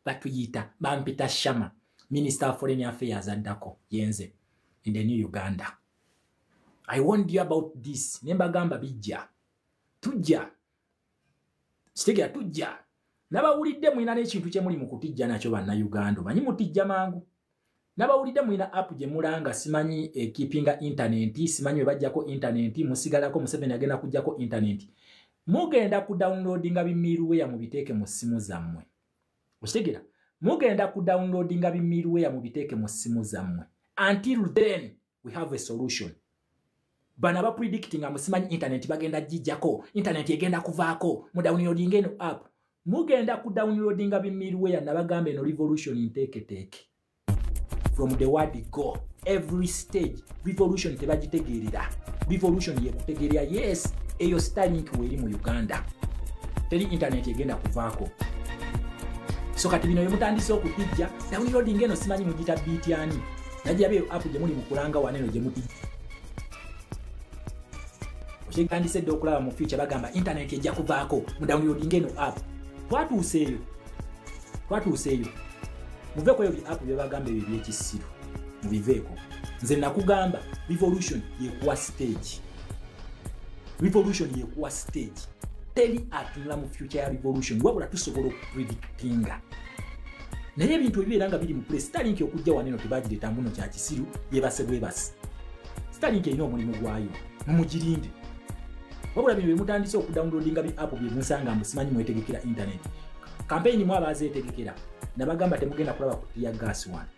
Batuyita bampita Shama, Minister of Foreign Affairs addako yenze in the new Uganda. I warned you about this. Nembagamba bijja. Tujja. Kitegera tujja. Nabawulidde mwina n'ekintu kye muli mu kutijja nakyo bannayuganda. Omanyi mutijja mangu. Nabawulidde mwina app gye mulanga simanyi keepinga internet, simanyi we bajjako internet, musigalako Museveni agenda kujjako internet. Mugenda ku downloadinga bimirweya mubiteeke mu ssimu zammwe. Okitegera? Mugenda ku downloadinga bimirweya mubiteeke mu ssimu zammwe. Until then we have a solution. Bano aba predictinga musimanyi internet bagenda gijjako, internet egenda kuvaako, mu downloadinga eno app. Mugenda ku downloadinga bimirweya nabagamba eno revolution nteeketeeke. From the word go, every stage revolution tebagitegeerera. Revolution yekutegeerera yes, eyo Starlink weeri mu Uganda. Teri internet egenda kuvaako. So kati bino bye mutandise okutijja, downloading eno simanyi mugita beat yani. Najja beyo app gye muli mu kulanga waneno gye mutijja. Okyetandise dda okulaba mu future bagamba internet ejja kuvaako, mu downloading eno app. Twatuuse eyo. Twatuuse eyo. Muveeko eyo bi app bye bagamba ebyo ebyekisiru. Mubiveeko. Nze nakugamba revolution yekuwa stage. Revolution yekuwa stage. Teri atunula mu future ya revolution wabula tusobola okupredictinga. Naye ebintu ebibeera nga biri mu place. Starlink okujja waneno tebagireeta mbuno kya kisiru yebase bwebase. Starlink erina omulimu gwayo. Mumugirinde. Wabula bino bye mutandise okudownloadinga bi app bye musanga musimanyi mwetegekera internet. Campaign mwe abazeetegekera nabagamba temugenda kulaba ku tear gas wano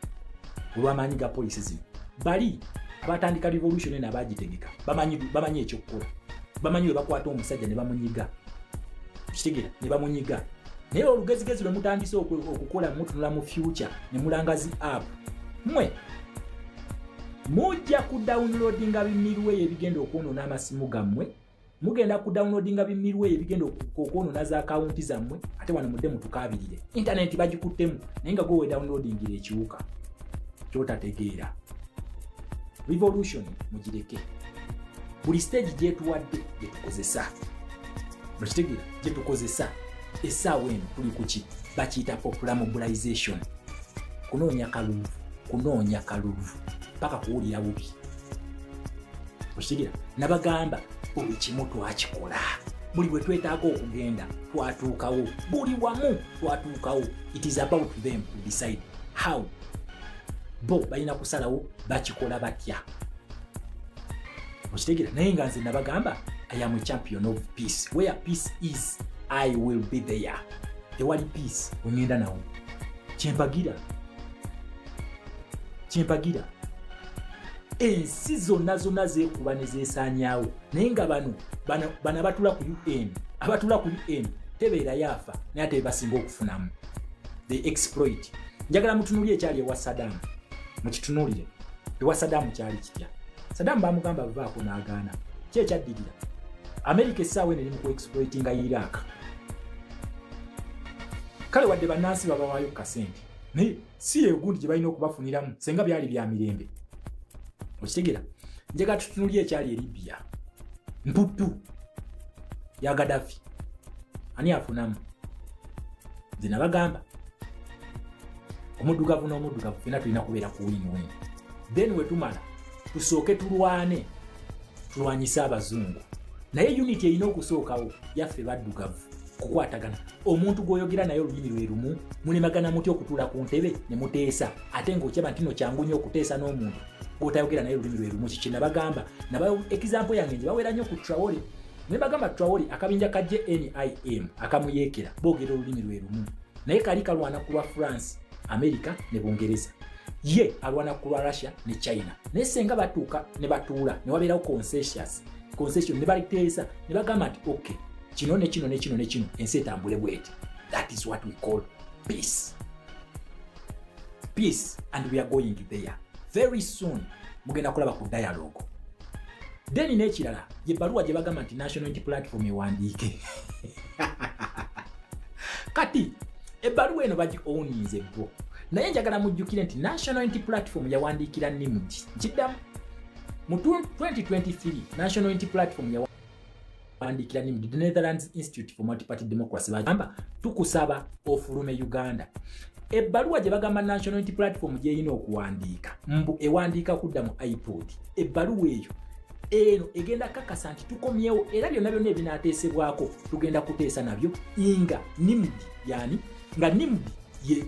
olw'amaanyi ga poliisi zino. Bali abatandika revolution eno abagitegeka bamanyi ekyokukola. Bamanyi we bakwata omusajja ne bamunyiga. Kitegera ne bamunyiga. Naye olugezigezi lwe mutandise okukola mutunula mu future ne mulanga zi app. Mmwe mujja ku downloadinga bimirwe ebigenda okwonoona amasimu gammwe. Mugenda ku downloadinga bimirwe ebigenda okwonoona za account zammwe ate wano mudde mutukaabirire. Internet bagikuttemu naye nga gwe downloadingira ekiwuka kyotategeera. Revolution mugireke. Buli stage gyetuwadde gyetukozesa. Mukitegeera gyetukozesa. Essaawa eno tuli ku ki? Bakiyita popular mobilization. Kunoonya kalulu, kunoonya kalulu paka kuwulira bubi. Okitegeera? Nabagamba buli kimu twakikola. Buli bwe twetaaga okugenda twatuukawo. Buli wamu twatuukawo. It is about them to decide how. Bo balina kusalawo bakikola batya. Okitegeera? Naye nga nze nabagamba I am a champion of peace. Where peace is, I will be there. Tewali peace wengenda nawo. Kyempagira. Kyempagira. Ensi zonna zonna zeekuba ne zeesaanyaawo. Naye nga bano abatula ku UN, abatula ku UN tebeera yaafa naye ate basinga okufunamu. They exploit. Njagala mutunuulire ekyali ewa Saddam. Mukitunuulire. Ewa Saddam kyali kitya? Saddam baamugamba vaako n'agaana. Ki ekyaddirira? America essaawa eno eri mu ku-exploitinga Iraq. Kale wadde bannansi babawaayo ku kasente. Naye si yegundi gye balina okubafuniramu senga byali bya mirembe. Okitegeera? Njagala tutunuulire ekyali e Libya. Mputtu ya Gaddafi. Ani afunamu? Nze nabagamba omuddugavu n'omuddugavu ffenna tulina kubeera ku win-win. Then we tumala tusooke tulwane tulwanyise abazungu. Naye unity erina okusookawo yaffe baddugavu kukwatagana. Omuntu gw'oyogera naye olulimi lwe lumu mulemagana mutya okutuula ku ntebe ne muteesa ate ng'okyaba nti nno kyangu nnyo okuteesa n'omuntu gw'otayogera naye olulimi lwe lumu. Kiki nabagamba? Naba example yange nje bawera nnyo ku Traore. Ne bagamba Traore akabinja ka JNIM akamuyeekera boogera olulimi lwe lumu. Naye kali kalwana ku lwa France, America ne Bungereza. Ye alwana ku lwa Russia ne China. Naye senga batuuka ne batuula ne wabeerawo consensus. Concession ne baliteesa ne bagamba nti okay, kino ne kino ne kino ne kino ensi etambule bweti. That is what we call peace. Peace, and we are going there. Very soon mugenda kulaba ku dialogue. Then n'ekirala ye bbaluwa gye bagamba nti National Unity Platform ewandiike. Kati ebbaluwa eno bagi owninze bo. Naye njagala mujjukire nti National Unity Platform yawandiikira NIMD. Nkiddamu mu 2023 National Unity Platform yawandiikira NIMD, the Netherlands Institute for Multi-Party Democracy, bagamba tukusaba ofulume Uganda. Ebbaluwa gye bagamba National Unity Platform gy'erina okuwandiika, mbu ewandiika kudda mu IPOD. Ebbaluwa eyo eno egenda kakasa nti tukomyewo, era byonna byonna ebinaateesebwako tugenda kuteesa nabyo nga NIMD, yani nga NIMD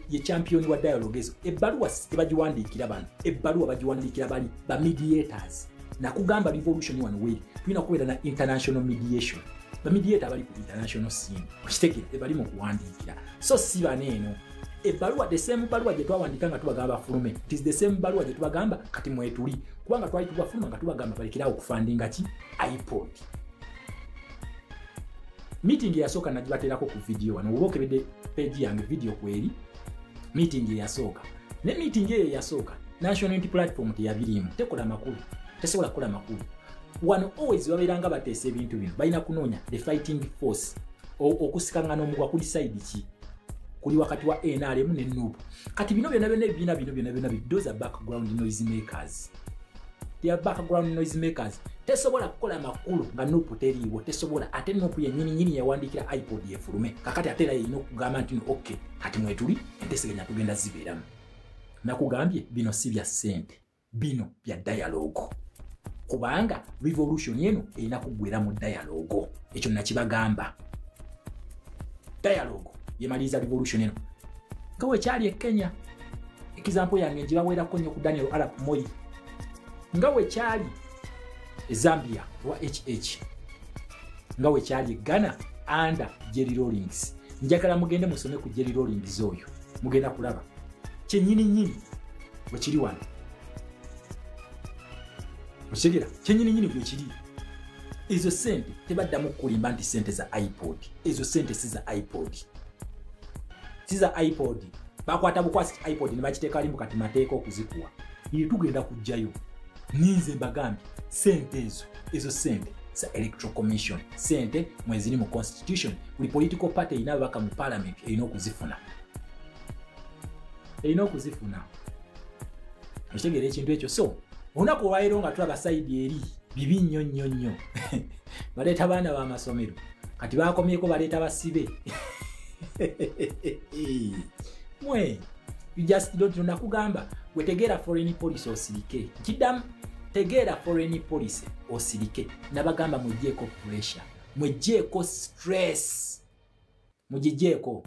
ye champion wa dialogue ezo. Ebbaluwa tebagiwandiikira bano, ebbaluwa bagiwandiikira bali ba mediators. Nakugamba revolution wano weeri tulina kubeera na international mediation, ba mediator bali ku international scene, okitegeera, ebali mu kuwandiikira, so si bano eno. Ebbaluwa, the same baluwa gye twawandiika nga tubagamba bafulume, it is the same baluwa gye tubagamba kati mwetuli, kubanga twali tubafuluma nga tubagamba balekerawo okufundinga ki IPOD. Meeting eyasooka nagibateerako ku video wano, oba okebedde page yange video kweri meeting eyasooka. Ne meeting eyo eyasooka National Unity Platform teyabirimu, tekola makulu, tesobola kukola makulu. Wano always babeeranga bateesa ebintu bino, balina kunoonya the fighting force, okusikangana omugwa kuli side ki, kuli wakati wa NRM ne NUP. Kati bino byonna byonna ebibiina bino byonna byonna, those are background noise makers. They are background noise makers. Tesobola kukola makulu nga NUP teriiwo, tesobola. Ate NUP yennyini nnyini yawandiikira IPOD efulume. Kakati ate era yerina okugamba nti no, okay, kati mwetuli enteeseganya tugenda zibeeramu. Nakugambye bino si bya ssente, bino bya dialogue, kubanga revolution eno erina kuggwera mu dialogue. Ekyo nakibagamba, dialogue yemaliriza revolution eno, nga wekyali e Kenya. Example yange ngibaweerako nnyo ku Daniel Arap Moi, nga wekyali e Zambia wa HH, nga wekyali e Ghana under Jerry Rawlings. Njagala mugende musome ku Jerry Rawlings oyo, mugenda kulaba kyennyini nnyini bwe kiri wano. Okitegeera, kyennyini nnyini bwe kiri. Ezo sente tebaddamu kukulimba nti sente za IPOD. Ezo sente si za IPOD, si za IPOD. Bakwata bukwasi IPOD ne bakiteeka alimbu kati mateeka okuzikuwa. Ye tugenda kujjayo, ninze mbagambye, sente ezo, ezo sente za Electoral Commission, sente mweziri mu constitution. Buli political party erina ababaka mu parliament erina okuzifuna, erina okuzifuna. Okitegeera ekintu ekyo? So olunaku olwaleero nga tulaba side eri bibi nnyo nnyo nnyo. Baleeta baana b'amasomero, kati bakomyeko baleeta basibe. Mwe you just don't know. Nakugamba wetegeera foreign policy osirike. Nkiddamu, tegeera foreign policy osirike. Nabagamba muggyeko pressure, muggyeko stress, mugiggyeko.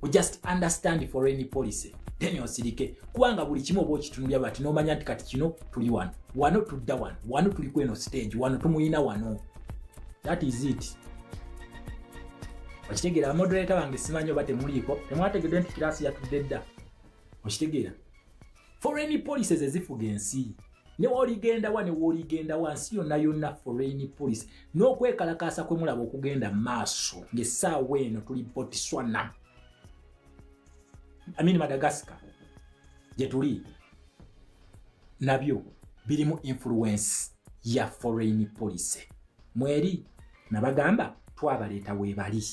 We just understand foreign policy then osirike, kubanga buli kimu oba okitunulya bati n'omanya nti kati kino tuli wano, wano tudda wano, wano tuli kweno stage, wano tumuyina wano. That is it. Okitegeera? Moderator wange simanyi oba temuliiko, temwategedde nti class yatudde dda. Okitegeera, foreign policies ezifuga ensi, ne woligenda wa, ne woligenda wa, nsi yonna yonna foreign policy. N'okwekalakaasa kwe mulaba okugenda maaso ng'essaawa eno tuli Botswana, I mean Madagascar gye tuli, nabyo birimu influence ya foreign policy mweri. Nabagamba twabaleeta weebali,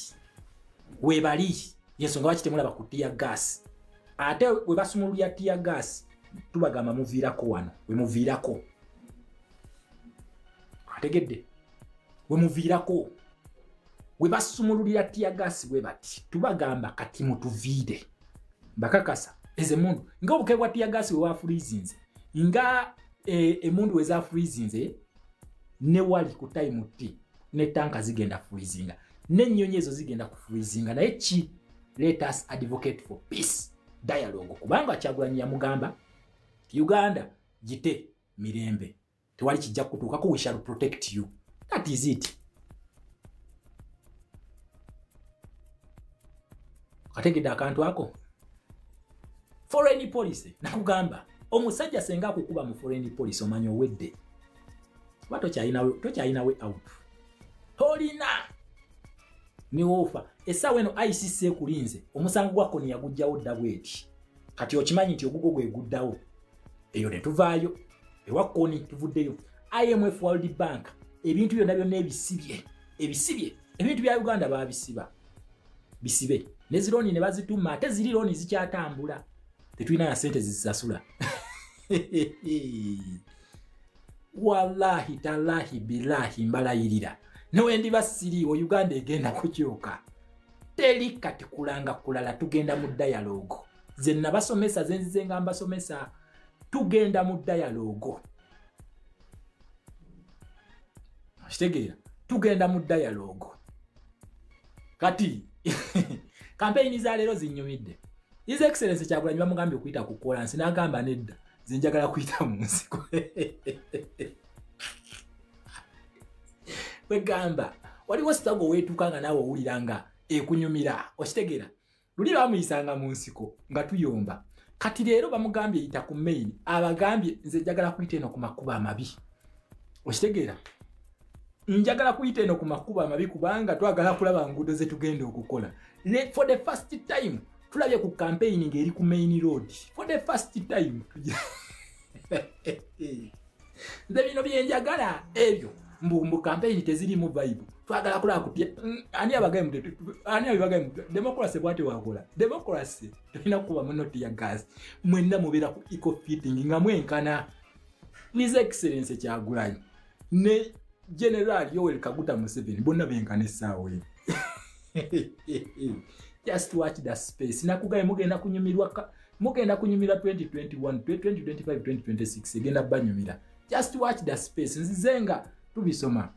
weebali. Yensonga lwaki temulaba ku tear gas. Ate we basumululya tear gas, tubagamba muviirako wano, we muviirako. Ategedde we muviirako, we basumululira tear gas bwe bati, tubagamba kati mutuviire. Bakakasa ezo emundu nga obuke bwa tear gas we wafreezinze, nga emundu wezafreezinze, ne wali ku time t ne tanka zigenda freezinga, n'ennyonyi ezo zigenda ku freezinga. Naye ki, let us advocate for peace dialogue, kubanga Kyagulanyi yamugamba Uganda gite mirembe, tewali kijja kutuukako, we shall protect you. That is it. Kategedde akantu ako? Foreign policy, nakugamba omusajja senga akukuba mu foreign policy, omanya owedde, kuba tokyalina way out, tolina niwoofa. Essaawa eno ICC ekulinze, omusango gwa Kony yagugjawo dda bweti. Kati okimanyi nti ogugwo gwe guddawo, eyo ne tuvaayo ewa Kony, tuvuddeyo. IMF, World Bank, ebintu byonna byonna ebisibye, ebisibye ebintu bya Uganda, babisiba bisibe, ne zi loan ne bazituma, ate ziri loan zikyatambula, tetulina na sente zisasula. Wallahi talahi bilahi, mbalayirira, newendiba siriiwo, Uganda egenda kukyuka. Teri kati kulanga kulala, tugenda mu dialogue. Ze nabasomesa, zenzize nga mbasomesa, tugenda mu dialogue. Kitegeera, tugenda mu dialogue. Kati campaign za leero zinyumidde. His Excellency Kyagulanyi bamugambye okuyita ku kolansi n'agamba nedda, nze njagala kuyita mu nsiko. Wegamba waliwo struggle weetuuka nga naawe owulira nga ekunyumira. Okitegeera, luli bamuyisanga mu nsiko nga tuyomba. Kati leero bamugambye yita ku main, abagambye nze njagala kuyita eno ku makubo amabi. Okitegeera, njagala kuyita eno ku makubo amabi kubanga twagala kulaba nguudo ze tugenda okukola. For the first time tulabye ku campaign ng'eri ku main road. For the first time. Nze bino byenjagala ebyo. Mbu campaign tezirimu vibe. Twagala kulaba kutya. Ani abagaye ani abagaye democracy bwate wakola. Democracy tulina kuba muno tear gas. Mwenna mubeera ku equal fitting nga mwenkana. His Excellency Kyagulanyi ne General Yoweri Kaguta Museveni bonna benkana essaawa eno. Just watch the space. Nakugaye mugenda kunyumirwa, mugenda kunyumira 2021, 2025, 2026 egenda banyumira. Just watch the space. Nzizenga tubisoma.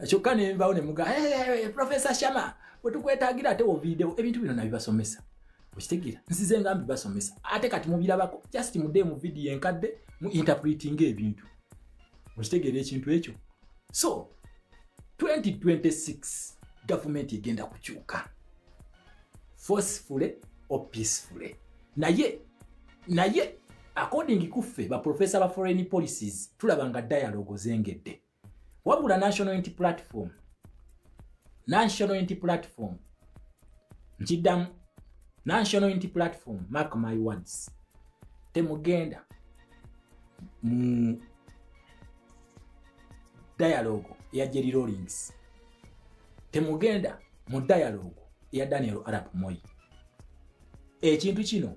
Kyokka ne nvawo ne muga, hey, Professor Shama, wetukwetaagira ate wo video ebintu bino nabibasomesa. Okitegeera, nzizenga mbibasomesa. Ate kati mubirabako, just mudde mu video enkadde mu interpreting ebintu. Okitegeera ekintu ekyo. So 2026 government egenda kukyuka. Forcefully or peacefully. Naye according kuffe ba professor ba foreign policies tulabanga dialogue zengedde. Wabula National Unity Platform, National Unity Platform, nkiddamu, National Unity Platform, mark my words, temugenda mu dialogue ya Jerry Rawlings, temugenda mu dialogue ya Daniel Arap Moi. Ekintu kino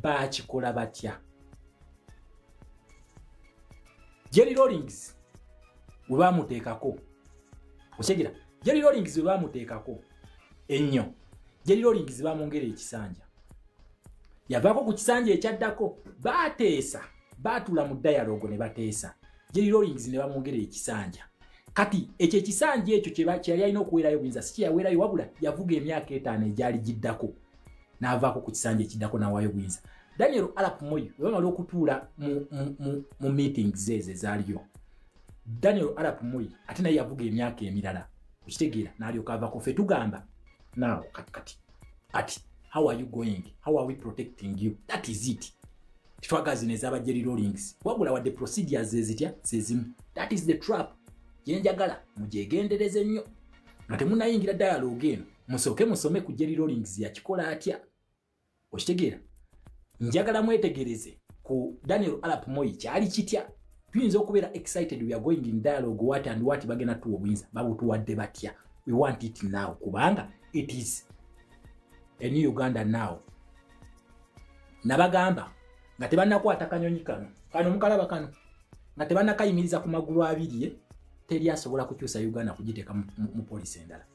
bakikola batya? Jerry Rawlings we bamuteekako, okitegera, Jerry Rawlings we bamuteekako ennyo, Jerry Rawlings bamwongera ekisanja, yavaako ku kisanja ekyaddako, baateesa, baatuula mu dialogue ne bateesa, Jerry Rawlings ne bamwongera ekisanja. Kati ekyo ekisanja ekyo kyeyali alina okuweerayo obuyinza si kyeyaweerayo, wabula yavuga emyaka 5 egyali giddako n'avaako ku kisanja ekiddako n'awaayo obuyinza. Daniel Arap Moi bwe bamala okutuula mu meetings ezo ezaaliyo, Daniel Arap Moi ate naye yavuga emyaka emirala, okitegeera, n'alyoka avaako. Ffe tugamba now kati ati how are you going, how are we protecting you, that is it. Tetwagala zino ez'aba Jerry Rawlings, wabula wadde procedures ezitya zezimu. That is the trap gyenjagala mugyegendereze nnyo nga temunnayingira dialogue eno, musooke musome ku Jerry Rawlings yakikola atya. Okitegeera, njagala mwetegereze ku Daniel Arap Moi kyali kitya. Tuyinza okubeera excited, we are going in dialogue, what and what, bagenda tuwa obuyinza, babutuwadde batya? We want it now, kubanga it is a new Uganda now. Nabagamba nga tebannakwata kanyonyi kano kano mukalaba kano, nga tebannakayimiriza ku magulu abiri, teri asobola kukyusa Uganda kugiteeka mu policy endala.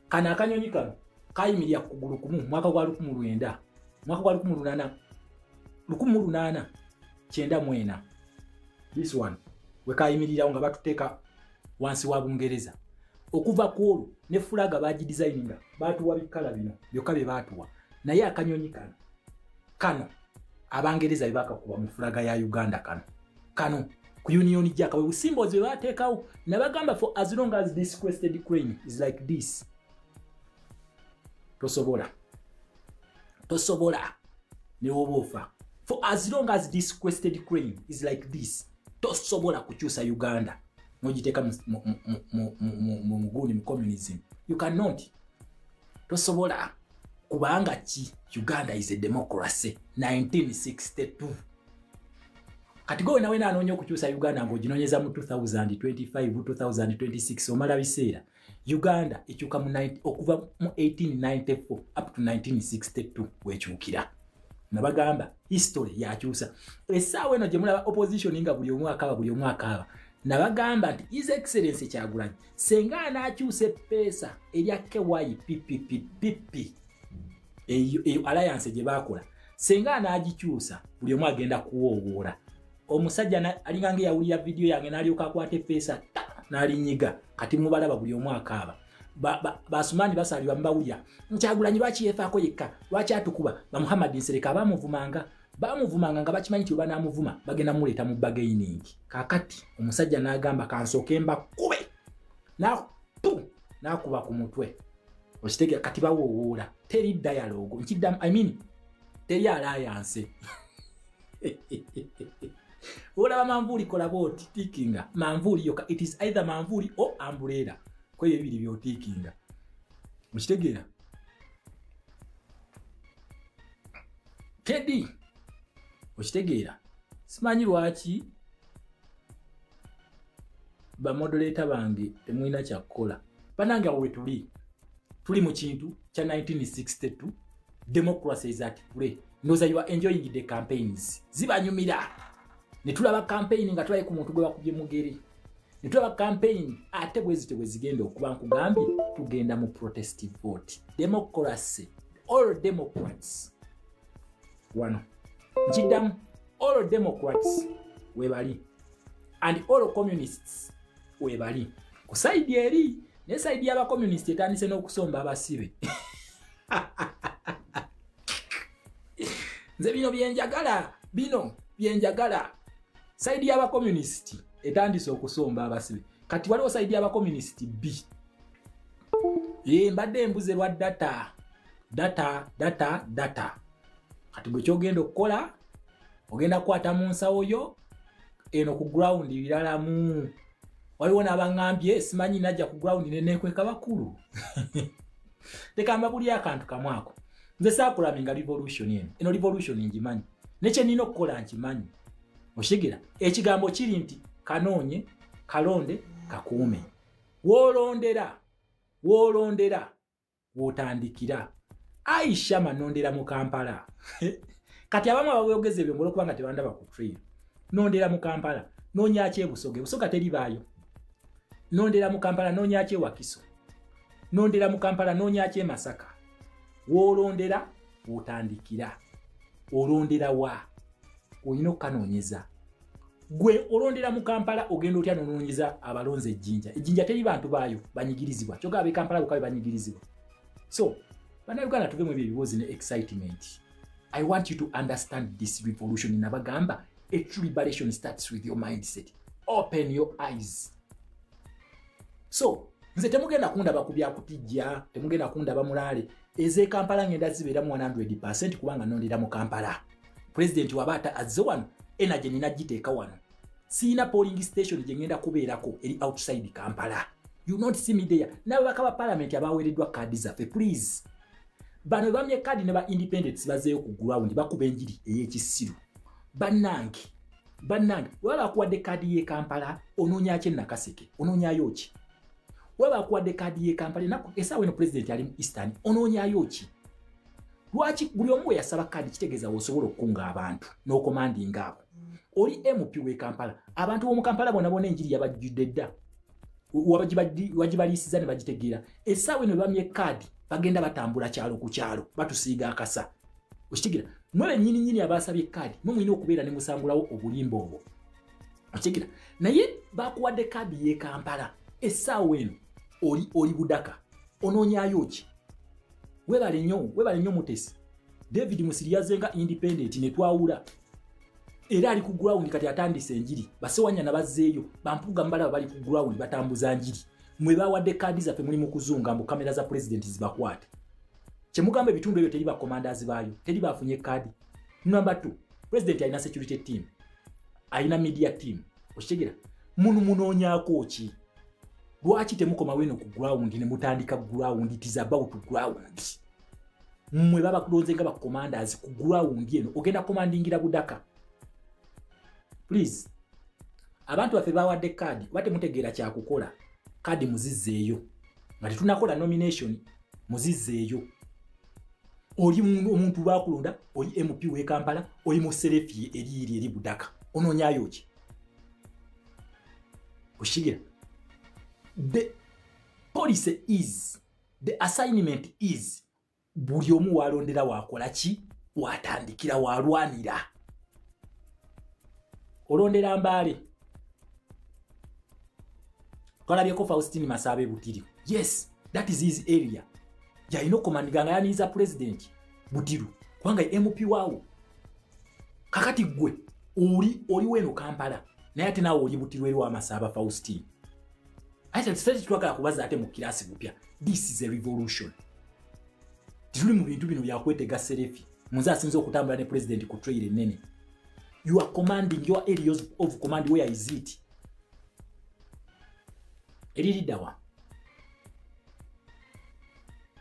Kano akanyonyi kano kayimirira ku kugulu kumu mwaka gwa 1900, mwaka gwa 1894, this one we kayimirirawo nga batuteeka wansi wa Bungereza. Okuva ku olwo ne fulaga bagidesigninga, baatuwa bikala bino byokka bye baatuwa, naye akanyonyi kano kano Abangereza bye bakakuba mu fulaga ya Uganda, kano kano ku Union Jack we symbols bye bateekawo. Nabagamba for as long as this crested crane is like this, tosobola ne woba ofa. For as long as this crested crane is like this, tosobola kukyusa Uganda n'ogiteeka mu mugundi mu communism. You cannot. Tosobola, kubanga ki Uganda is a democracy 1962. Kati gwe nawe anoonya okukyusa Uganda ng'oginoonyeza mu 2025, 2026, omala biseera. Uganda ekyuka mu okuva mu 1894 up to 1962 wekyukira. Nabagamba history yakyusa. Essaawa eno gye mulaba opposition nga buli omu akaaba, buli omu akaaba, nabagamba nti His Excellency Kyagulanyi senga anaakyusa eppeesa erya KYPPPP Eyo alliance gye baakola senga anaagikyusa buli omu agenda kuwoowoola. Omusajja alinga ng'eyawulira vidiyo yange n'alyoka akwata effeesa n'alinyiga, kati mubalaba buli omu akaaba. Basumani basalibwa mbawulira Kyagulanyi lwaki yeefaako yekka, lwaki atukuba. Ba Muhammad Nsereka bamuvumanga nga bakimanyi nti banaamuvuma bagenda muleeta mu bargaining. Kaakati omusajja n'agamba kansooke mbakube, n'akuba ku mutwe. Okitegeera? Kati bawoowoola, teri dialogue, nkiddamu, I mean teri alliance. Olaba manvuuli kola bw'oti tiikinga manvuuli yokka, it is either manvuuli or umbrella, kwebyo ebibiri by'otiikinga. Okitegeera? Teddy, okitegeera? Simanyi lwaki bamoderator bange temulina kyakukola. Bannange awo we tuli mu kintu kya 1962, democracy is at play. Ndowooza you are enjoying the campaigns, zibanyumira. Ne tulaba campaign nga tulaye ku muntu gwe bakubye mugere, ne tulaba campaign ate bwe zityo bwe zigenda okuba. Nkugambye tugenda mu protestive vote, democracy, all democrats wano, nkiddamu, all democrats webali and all communists webali ku side eri. Ne side y'abakommunist etandise n'okusomba abasibe. Nze bino byenjagala, bino byenjagala. Side y'abakommunist etandise okusomba abasibe. Kati waliwo side y'abakommunist B. Mbadde embuze lwa data data data data. Kati gwe kyogenda okukola, ogenda kukwata mu nsawo yo eno ku ground biralamu. Waliwo n'abaŋŋambye simanyi najja ku ground neneekweka bakulu. Leka mbabulire akantu kamu ako. Nze saakulaminga revolution eno. Eno revolution ngimanyi, ne kye nnina okukola nkimanyi. Okitegera? Ekigambo kiri nti kanoonye, kalonde, kakuume. Woolondera, woolondera, wootandikira. Aisha manondera mu Kampala. Kati abamu ababyogeza ebyo olw'okuba nga tebandaba ku trail. Nondera mu Kampala, noonyaki e Busoga, Busoga teribaayo. Nondera mu Kampala, noonyaki e Wakiso. Nondera mu Kampala, noonyaki e Masaka. Woolondera, wootandikira. Olondera wa? Olina okukanoonyeza. Gwe olondera mu Kampala ogenda otya n'onoonyeza abalonzi ejjinja? Ejjinja teri bantu baayo banyigirizibwa. Kyokka ab'e Kampala bokka be banyigirizibwa. So, Bannayuganda tuve mu ebyo ebibuuzi ne excitement. I want you to understand this revolution. Nabagamba, a true liberation starts with your mindset. Open your eyes. So, nze temugenda kundaba ku byakutijja, temugenda kundaba mulaale. Ez'e Kampala ngenda zibeeramu 100% kubanga nondera mu Kampala. President wabata azze wano, energy nina giteeka wano. Siina polling station gye ngenda kubeerako eri outside Kampala. You not see me there. N'ababaka ba parliament abaweereddwa kaadi zaffe, please. Bano bamye kaadi ne ba independents bazeeyo ku ground bakuba enjiri ey'ekisiru. Bannange, bannange, waba bakuwadde kaadi y'e Kampala, onoonya ki e Nakaseke? Onoonyayo ki? Waba bakuwadde kaadi y'e Kampala, essaawa eno president ali mu Eastern, onoonyayo ki? Lwaki buli omu we yasaba kaadi kitegeeza w'osobola okukunga abantu n'okomandinga abo. Oli MP w'e Kampala, abantu b'omu Kampala bonna bonna enjiri yabajjudde dda. Wagibaliisiza ne bagitegeera. Essaawa eno bamye kaadi bagenda batambula kyalo ku kyalo batusiiga akasa. Okitegera? Mwe bennyini nnyini abasabye kaadi mwe mulina okubeera ne musangulawo obulimba obwo. Okitegera? Naye bakuwadde kaadi y'e Kampala, essaawa eno oli Budaka, onoonyaayo ki? Webale nnyo, webale nnyo Mutesi. David Musiri yazze nga independent ne twawula. Era ali ku ground kati atandise enjiri. Basewanyana bazzeeyo, bampuga mbalaba bali ku ground batambuza njiri. Mwe bawadde kaadi zaffe muli mu kuzunga mbu kamera za president zibakwate. Kyemugamba ebitundu ebyo teri ba commanders baayo, teri bafunye kaadi. Number 2, president alina security team, alina media team. Okitegera? Munu munoonyaako ki? Lwaki temukomawo eno ku ground ne mutandika ground? It is about ground. Mmwe baba kulonze nga ba commanders ku ground eno, ogenda commandingira Budaka. Please, abantu baffe bawadde kaadi, oba temutegeera kyakukola, kaadi muzizzeeyo. Nga tetunakola nomination, muzizzeeyo. Oli omuntu bakulonda, oli MP w'e Kampala, oli mu serefi eri eri Budaka. Onoonyayo ki? Okitegera? The policy is, the assignment is, Buli omu walondera wakola ki, watandikira, walwanira. Olondera Mbale, twalabyeko Faustini Masabe Butiru. Yes, that is his area. Yalina okucommandinga nga yaniriza president Butiru, kubanga ye MP waawo. Kakati gwe oli weno Kampala, naye ate naawe oli Butiru eri wa Masaba Faustini. Ate tetwagala kubaza ate mu kirasi bupya. This is a revolution. Tetuli mu bintu bino byakwetega selfie. Munze asinze okutambula ne president ku trail ennene. You are commanding your areas of command. Where is it? Eririddawa?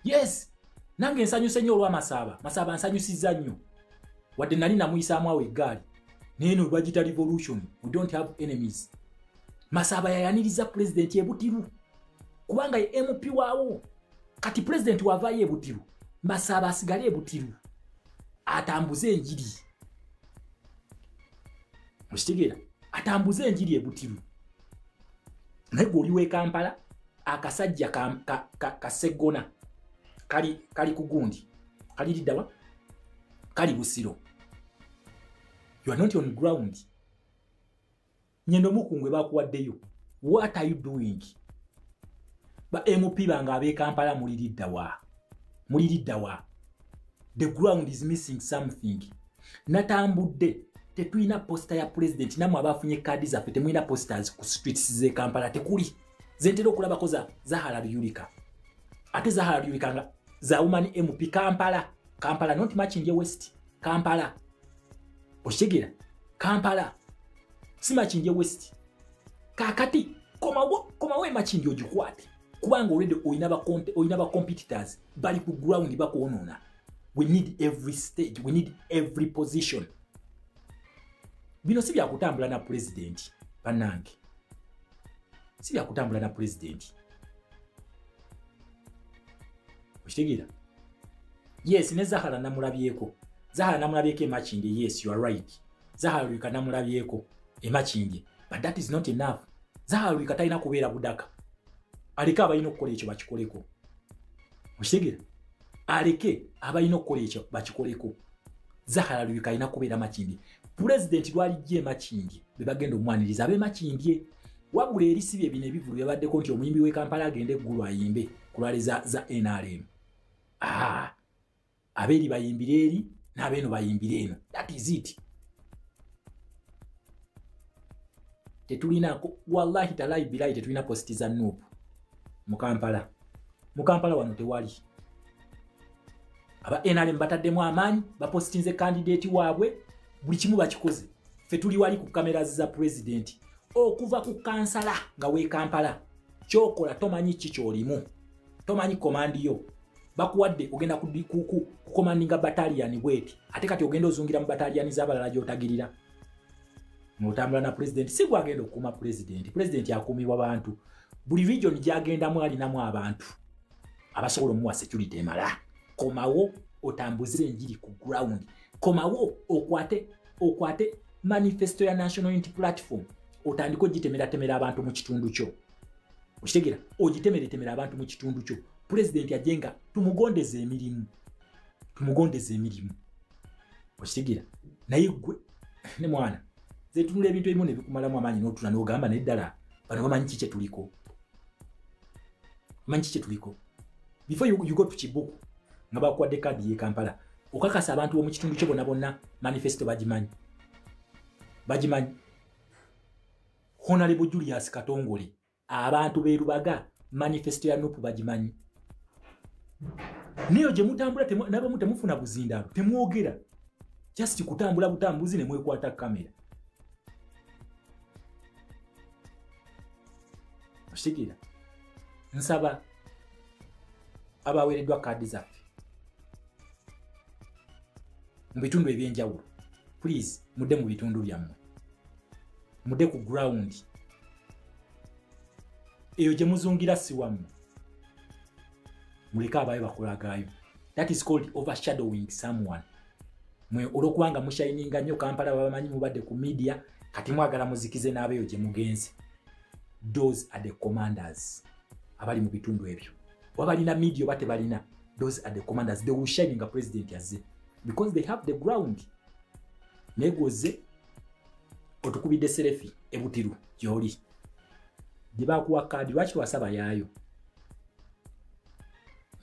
Yes, nange nsanyuse nnyo olwa Masaba. Masaba nsanyusizza nnyo, wadde nali namuyisaamu awo eggaali. Naye eno bagita revolution. We don't have enemies. Masaba yayaniriza president e Butiru, kubanga ye MP waawo. Kati president wavaayo e Butiru, Masaba asigale e Butiru atambuze enjiri. Okitegeera? Atambuze enjiri e Butiru. Naye gwe oli w'e Kampala, akasajja ka Seggona kali ku gundi, kali liddawa, kali Busiro. You are not on ground. Nyendo mukungwe bakuwaddeyo. What are you doing? Ba MP bange ab'e Kampala, muliriddawa? Muliriddawa? The ground is missing something. Natambudde, tetulina poster ya president. Namwe abafunye kaadi zaffe, temulina posters ku streets z'e Kampala. Tekuli. Zentera okulabako za Zahara Luyirika, ate Zahara Luyirika nga za woman MP Kampala. Kampala, not Makindye West, Kampala. Okitegeera? Kampala, si Makindye West. Kakati komawo, komawo e Makindye ogikwate, kubanga already olina ba competitors bali ku ground bakwonoona. We need every stage, we need every position. Bino si byakutambula na president, bannange, si byakutambula na president. Okitegeera? Yes, ne Zahara namulabyeko. Zahara namulabyeko e Makindye. Yes, you are right. Zahara Luyirika namulabyeko e Makindye, but that is not enough. Zahara Luyirika talina kubeera Budaka. Aleke abalina okukola ekyo bakikoleko. Okitegeera? Aleke abalina okukola ekyo bakikoleko. Zahara Luyirika alina kubeera Makindye. Pulezidenti lwalijja e Makindye, be bagenda omwaniriza ab'e Makindye. Wabula eri si bye bino ebivulu byabaddeko nti omuyimbi w'e Kampala agende eggulu ayimbe ku rally za NRM. Ah, abeeri bayimbire eri n'abeeno bayimbire eno. That is it. Tetulinako, wallahi talayi bilayi, tetulina poster za NUP mu Kampala. Mu Kampala wano tewali. Aba NRM bataddemu amaanyi, bapositinze candidate waabwe, buli kimu bakikoze. Ffe tuli wali ku kamera za president. Okuva ku kansala nga w'e Kampala, kyokola tomanyi ki kyolimu, tomanyi command yo. Bakuwadde ogenda kucommandinga battalion bweti, ate kati ogenda ozungira mu battalion z'abalala gy'otagirira ng'otambula na president. Si gwagenda okukuuma president. President akuumibwa bantu. Buli region gy'agendamu alinamu abantu abasobola omuwa security emala. Komawo otambuze enjiri ku ground. Komawo okwate manifesto ya National Unity Platform, otandike ogitemeratemera abantu mu kitundu kyo. Okitegeera? Ogitemeretemera abantu mu kitundu kyo. Pulezidenti ajenga tumugondeze emirimu, tumugondeze emirimu. Okitegeera? Naye gwe ne mwana zetunula ebintu ebimu ne bikumalamu amaanyi, n'otula n'ogamba, naye ddala bano bamanyi ki kye tuliko? Bamanyi ki kye tuliko? Before you go to Kibuku nga bakuwadde kaadi y'e Kampala, okakasa abantu b'omu kitundu kyo bonna bonna manifesto bagimanyi? Bagimanyi? Honorable Julius Katongole, abantu b'e Lubaga manifesto ya NUP bagimanyi? Niyo gye mutambula nabamu temufuna buzindaalo, temwogera, just kutambula butambuzi ne mwekwata kamera. Okitegeera? Nsaba abaweereddwa kaadi zaffe mu bitundu ebyenjawulo, please mudde mu bitundu byammwe, mudde ku ground. Eyo gye muzungira si wammwe. Muleke abayo bakolagayo. That is called overshadowing someone. Mwe olwokubanga mushininga nnyo Kampala, babamanyi, mubadde ku media, kati mwagala muzikize n'abeeyo gye mugenze. Those are the commanders abali mu bitundu ebyo. Oba balina media oba tebalina, Those are the commanders. They will shine nga president yazze because they have the ground. Negoze otukubidde selfie ebutiru gyoli gye bakuwa kaadi, lwaki tewasaba yaayo?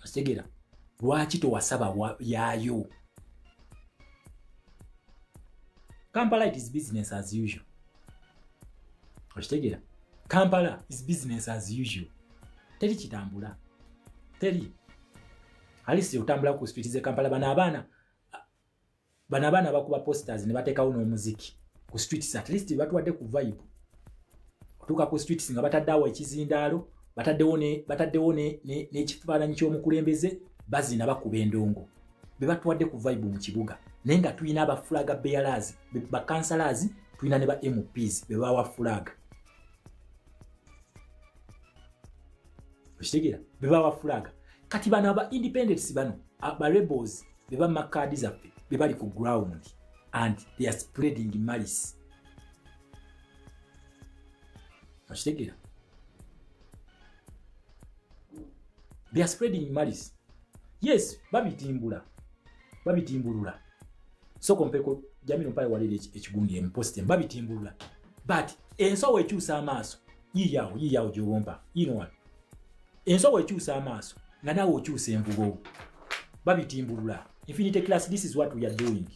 Otegera, lwaki tewasaba yaayo? Kampala, it is business as usual. Okitegera, Kampala is business as usual. Teri kitambula, teri alisi otambula ku street ze Kampala. Bana abaana bakuba posters ne bateekawo n'omuziki ku streets, at least batuwadde ku vibe. Otuuka ku streets nga bataddeawo ekizindaalo, bataddewo n'ekifaananyi ky'omukulembeze, bazina, bakuba endongo, be batuwadde ku vibe mu kibuga. Naye nga tulina aba flag bearers, ba councillors, tulina ne ba MPs be bawa flag. Okitegeera, be bawa flag. Kati bano aba independents, bano aba rebels, be bamma kaadi zaffe, be bali ku ground and they are spreading malice. Okitegeera, they are spreading malice. Yes, babitimbula, babitimbulula. Soko mpeko jamino mpaye walire ekigundi emposte, babitimbulula. But ensowo ekyusa amaaso yiyawo, yiyawo gyobompa yino wano. Ensowo ekyusa amaaso nga naawe okyusa envugo. Babitimbulula. Infinity class, this is what we are doing.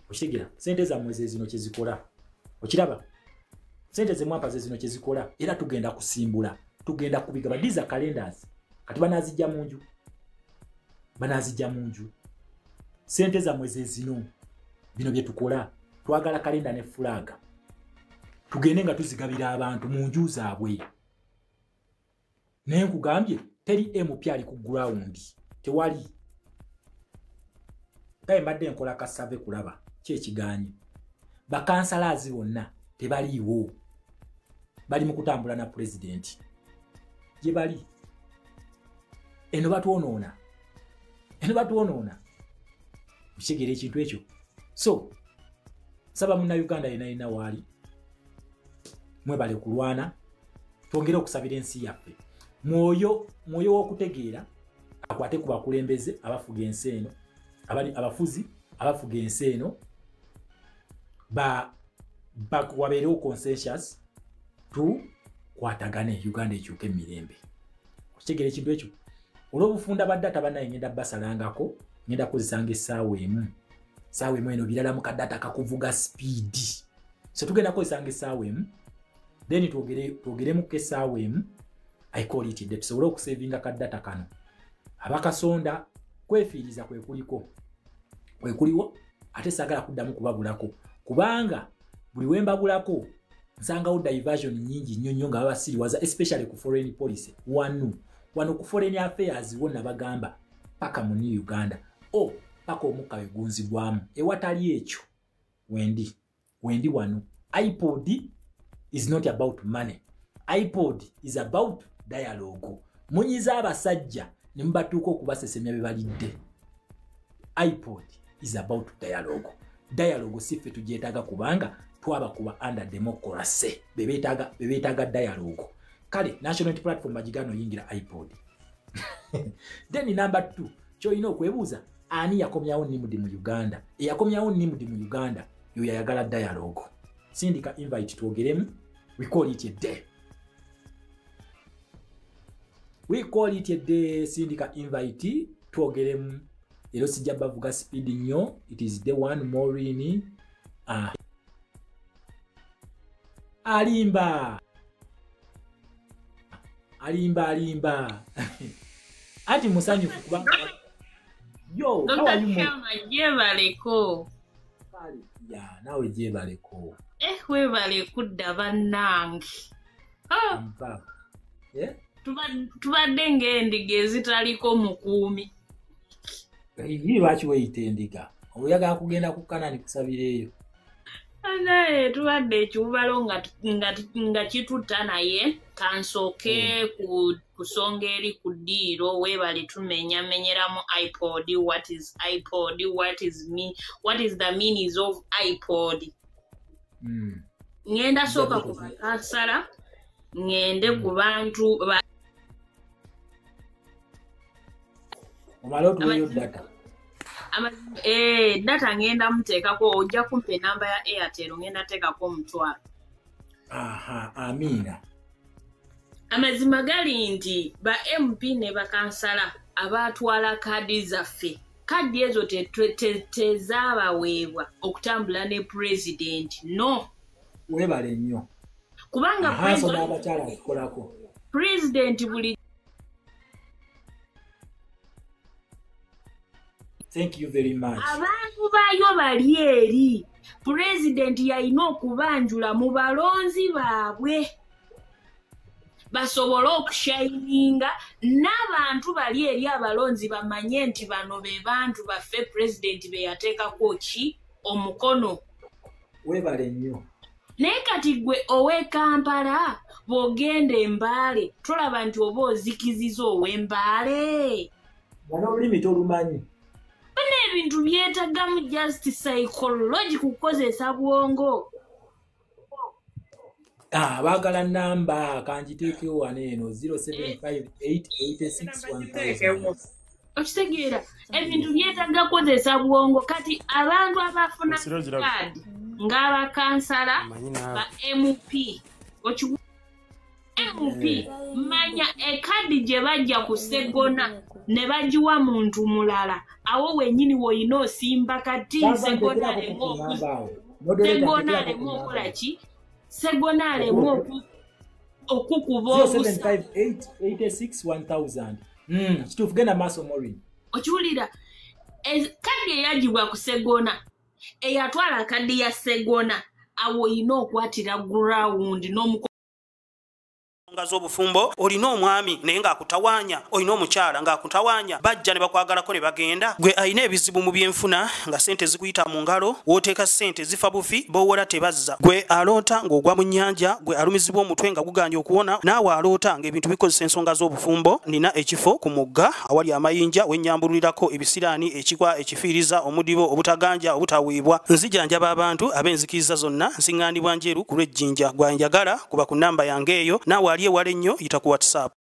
Okitegeera, sente zammwe ze zino kyezikola. Okiraba, sente zemwampa ze zino kyezikola. Era tugenda kusimbula, tugenda kubigaba. These are calendars. Kati banazijja mu nju, banazijja mu nju. Sente zammwe ze zino, bino bye tukola. Twagala kalenda ne flag, tugende nga tuzigabira abantu mu nju zaabwe. Naye nkugambye, teri MP ali ku ground, tewali. Kaye mbadde nkola kasave kulaba ki ekiganye. Bakansalazi bonna tebaliiwo, bali mu kutambula na pulezidenti gye bali. Eno batwonoona, eno batwonoona. Okitegeera ekintu ekyo? So saba munnayuganda yena yena waali, mwebale kulwana, twongere okusabira ensi yaffe. Mwoyo mwoyo w'okutegeera akwate ku bakulembeze abafuga ensi eno, abali abafuzi abafuga ensi eno, ba wabeerewo consensus, tukwatagane, Uganda ekyuke emirembe. Okitegeera ekintu ekyo? Olw'obufunda bwa data, bannaye, ngenda basalangako, ngenda kukozesanga essaawa emu. Essaawa emu eno birala mu kadata kakuvuga speed, so tugenda kukozesanga essaawa emu, then twogeremuko essaawa emu. I call it day, tusobole okusavinga kadata kano. Abakasonda kwefiiriza kwe kuliko, kwe kuliwo, ate saagala kuddamu kubabulako, kubanga buli wembabulako nsangawo diversion nyingi nnyo nnyo nga babasiriwaza, especially ku foreign policy. Wano wano ku foreign affairs wonna bagamba paka mu new Uganda o paka omukka we gunzigwamu. Ewatali ekyo, wendi wendi wano. iPod is not about money, iPod is about dialogue. Munyiza abasajja ne mubatuuka okubasesemya be balidde. iPod is about dialogue. Dialogue si ffe tugyetaaga, kubanga twabakuba under democracy. Bebeetaaga, bebeetaaga dialogue. Kale National Unity Platform bagigano oyingira iPod. Then number 2, kyolina okwebuuza, ani yakomyawo Nimudi mu Uganda? Eyakomyawo Nimudi mu Uganda yo yayagala dialogue. Sindika invite twogeremu. We call it a day, we call it a day. Sindika invite twogeremu. Era sijja bavuga speed nnyo. It is day one. Morini, alimba, alimba, alimba. Anti musanyufu kubanga yo, how are you? Dr. Gyebaleko. Ya, naawe gyebaleko. Eh, webale kudda bannange. Ah, Mpa. Eh? Tubadde ng'endiga ezitaliko mukuumi. Ye lwaki weeyita endiga? Oyagala kugenda ku Kanani kusabira eyo? Naye tubadde ekiwubalo nga kitutta, naye kansooke ku kusonga eri ku ddiiro. Weebale tumenyamenyeramu iPod. What is iPod? What is me, what is the meanings of iPod? Ŋŋenda sooka ku bakansala, ŋŋende ku bantu ba Omale otuweeyo data. Data ngenda muteekako, ojja kumpa enamba ya Airtel ngenda teekako 5,000. Aha, amina. Amazima gali nti ba MP ne bakansala abatwala kadi zaffe, kadi ezo tezaabaweebwa okutambula ne pulezidenti. No, webale nnyo, kubanga pulezidenti buli. Thank you very much. Abantu bayo bali eri, pulezidenti yalina okubanjula mu balonzi baabwe basobole okushayininga n'abantu bali eri, abalonzi bamanye nti bano be bantu baffe pulezidenti be yateekako ki omukono. Webale nnyo. Naye kati gwe ow'e Kampala bw'ogenda Embaale tolaba nti oba ozikiziza ow'Embaale. Bano olulimi tolumanyi. Bano ebintu byetagamu just psychology, kukozesa bwongo. Baagala namba, kanjiteekewo wano eno 0758861000. Okitegeera, ebintu byetaaga kukozesa bwongo. Kati abantu abafuna kaadi ng'abakansala ba MP, MP manya ekadi gye bajja ku Ssegona ne bagiwa muntu mulala, awo wennyini woyina osimba kati Ssegona aleme okukola ki? Ssegona aleme okukuba obusa. 0758861000. Kituufu, genda maaso Maureen. Okiwulira, kadi eyagibwa ku Ssegona, eyatwala kadi ya Ssegona, awo oyina okwatira ground n'omuko z'obufumbo. Olina omwami naye ng'akutawaanya, olina omukyala ng'akutawaanya, bajja ne bakwagalako ne bagenda. Gwe alina ebizibu mu byenfuna nga ssente zikuyita mu ngalo, w'oteeka ssente zifa bufi, b'owola tebazza. Gwe aloota ng'ogwa mu nnyanja, gwe alumizibwa omutwe nga guganye okuwona, naawe aloota ng'ebintu bikozesa ensonga z'obufumbo. Nina ekifo ku mugga awali amayinja wennyambulirako ebisiraani, ekikwa, ekifiiriza, omudibo, obutaganja, obutaweebwa. Nzijanjaba abantu ab'enzikiriza zonna, nsiŋŋaanibwa Njeru ku lw'Ejjinja. Gwe njagala kuba ku nnamba yange eyo, naawe ali ewala ennyo yita ku WhatsApp.